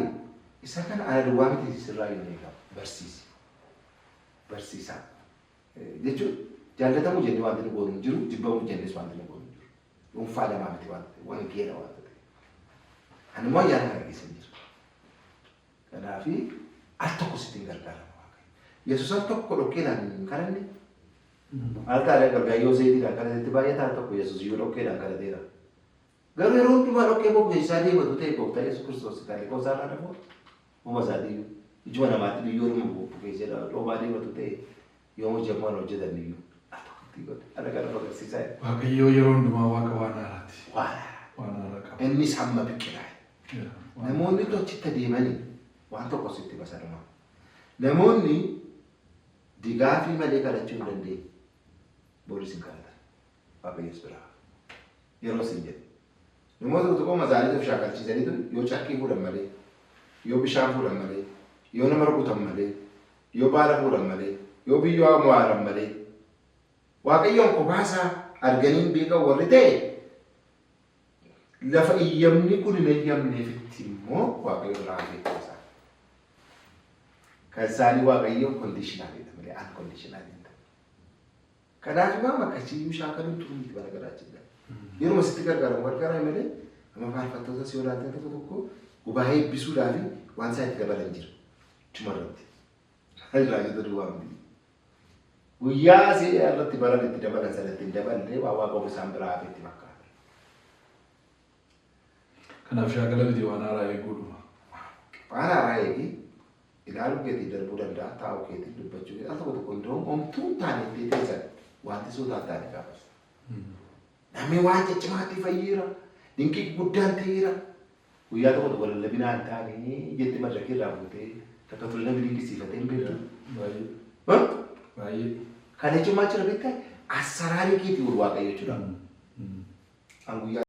isa kana ana duwwaa miti sirraa hin eegamu barsiisi. Barsiisaa. Jechuun jaallatamuu jennee wanti nu goonu hin jiru, jibbamuu jennees wanti nu goonu hin jiru. Dhuunfaa namaa miti wanti wangeela wanta ta'e. Ani immoo ayyaana kana keessa hin jiru. Kanaafi al tokko sitti hin gargaarama Waaqayyo. Yesuus al tokko dhokkeedhaan hin kadhanne. Al taa'ee gargaayyoo zayitiidhaan kadhatetti baay'ata al tokko Yesuus iyyuu dhokkeedhaan kadhateera. Garuu yeroo hundumaa dhokkee bobbeessaa deematu ta'e gooftaa Yesuus Kiristoos kan isaarraa dhabu uuma isaatii ijuma namaatti biyyoodhuma bukeessee dhoomaa deematu ta'e yoo hojjetan hojjetan iyyuu al tokkotti godhe ana kana agarsiisaa jira. Waaqayyo yeroo hundumaa waaqa waan haaraati. Waan haaraa. Waan haaraa qaba. Innis hamma biqilaa. Namoonni achitti adeemanii waan tokko sitti basanuma. Namoonni digaafii malee kadhachuu hin dandeenye. Boolis hin kadhatan. Waaqayyos biraa. Yeroo siin jedhe. Namoota tokko tokko masaanii shaakalchiisaniitu yoo cakkii fuudhan malee, yoo bishaan fuudhan malee, yoo nama rukutan malee, yoo baala fuudhan malee, yoo biyyoo awwaalan malee, Waaqayyoon kophaa arganii hin beekan warri ta'e lafa iyyamni kun hin eeyyamneefitti immoo Waaqayyo biraa beekumsa. Kan isaanii Waaqayyo conditionaliidha malee unconditionalii hin ta'u. Kanaaf immoo akkasii shaakaluun turuu miti bara garaachisa. Yeruma sitti gargaaramu gargaarame malee amma faarfattoota si olaantaa tokko tokko gubaa eebbisuudhaaf waan isaan itti dabalan jira. Chuma irratti. Raajota duwwaa miti. Guyyaa asii irratti baran itti dabalan sanatti hin daballee waan waaqa isaan biraa hafe itti fakkaata. Kanaaf shaakala miti waan haaraa eeguudhuma. Waan haaraa eegi ilaaluu keetii darbuu danda'a, taa'uu keetii dubbachuu keetii al tokko tokko iddoo homtuu hin taane itti teessan wanti suutaan taane gaafas. Namni waan ciccimaatti fayyeera, dinqii guddaan ta'eera. Guyyaa tokko tokko lallabinaa hin taane jetti madrakii irraa fuutee takka ture namni dinqisiifatee hin beektu. Baay'ee. Baay'ee. Kana jechuun maal jira beektaa? Asaraarii keetii ol waaqayyo jechuudha. An guyyaa